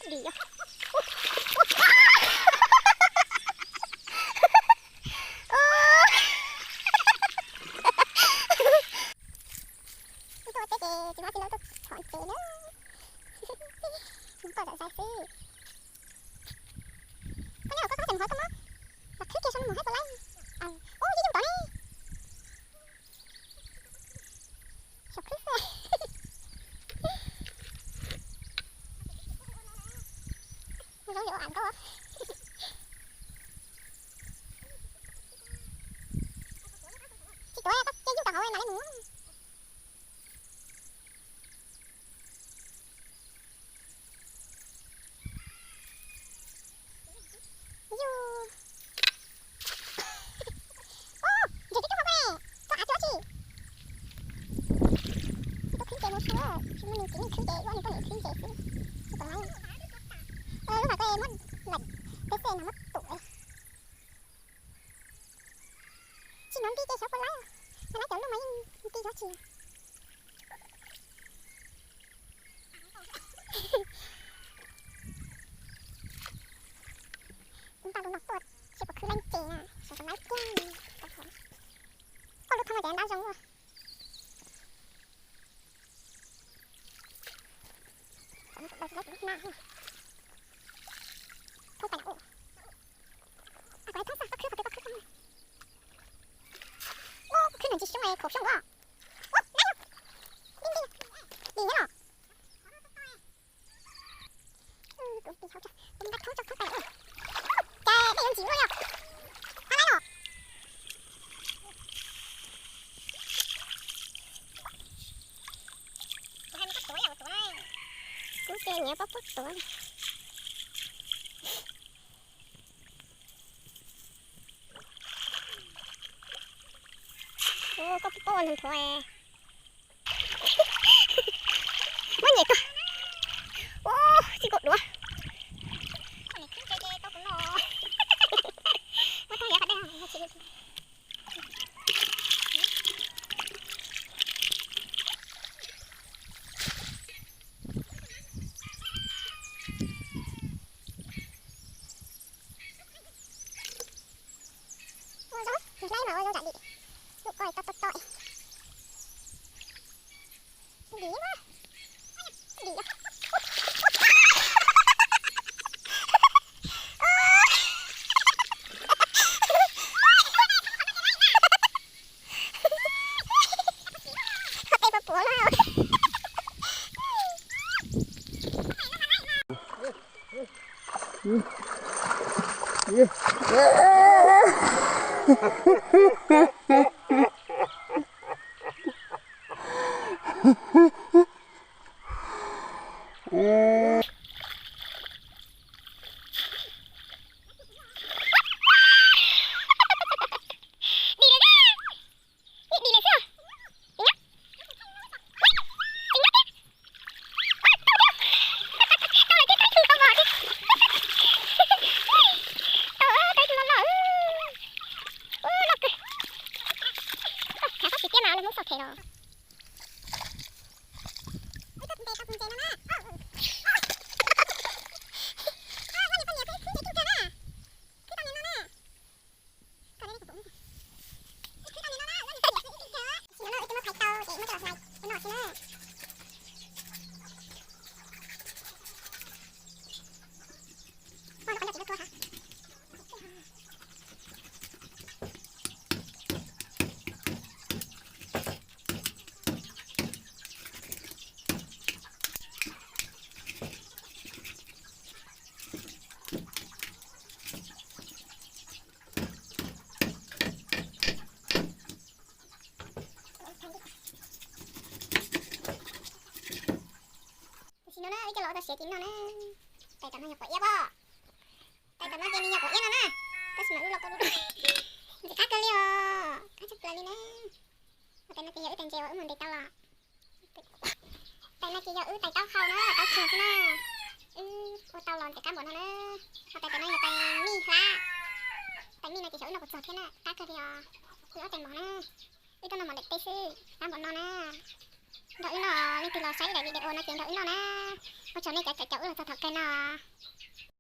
Dim yog. Tuaj teb ces tsis muaj txiv lawv tuaj thov tsev na. Tuaj zam zais xwb. Koj nyob koj qab tseem hov koj muab los khwb kiag saum no mus hab puas laib. Ub, yeej yeej tod ne. Xyaum khwb xwb. Zoo li ua am nkauj. Tsis tuav, koj cia yeej tom hauv mam li mus. Yus. Ub, ntses twb coob hauv ko ne, tso av tsis. Tsis tau khwb ntses mus su, tsis muaj nws txiv neej khwb ntses, ua nws poj niam khwb ntses xwb. Tsis pom lawm. Lub hauv ko muab laim peb xej no muab tum. Tsis hnov nti ces xyov puas laib, yog laib cov lub mas yeej nti yuav tsis. Kuv npaj lub no tuaj, seb puas khwb laib ntses na, seb puas laib tiag. Koj lub thoob no ces ntab zoo ua. Thoob pais na. Ua, koj khwb qhov twg koj khwb thoob na. Ua, koj khwb nws ntsis xyoob es khaum xyoob ua. Ua, laib yog. Dim dim dim nyob los. Kuv tis hauv tso, kuv nqa thoob tso thoob pais na. Cas dej yuav ntsim luaj yog. Qab laib los. Kuv ces nyiam pob pob tuav. Ua koj pob ua nthuav. Muab nyem koj. Ua tsis kaum duav. Muab tau yav qhov dej. Ua zaub, laib mas ua zaub zam dim. Lub ko to to to. Dim mas. Dim. Qhov pes puas puav na. Tam sim no na wb coj los ua tau siav ces noj na. Tais tom no yog quav iab pob. Tais tom no ces nws yog quav iab no na. Tab sis mas wb los tau lub ntxim qab kawg li os, qab tshaj plaws li na. Ua tais no ces yog wb tais ntses uas wb mus ntes tau los. Tais no ces yog wb tais taub hau na, taub tsuag xwb na. Wb ua tau los ntxim qab npaum no na. Ho tais tom no yog tais mij hlab. Tais mij no ces xyov wb noj puas txog thiab na, qab kawg li os. Wb ob tais mos na, wb tuaj noj mov ntam teb xwb, qab npaum no na. Nrog wb noj, leej twg los saib ib daim video no ces nrog wb noj na. Ua tsaug nej cov caum wb los txog thaum kawg no.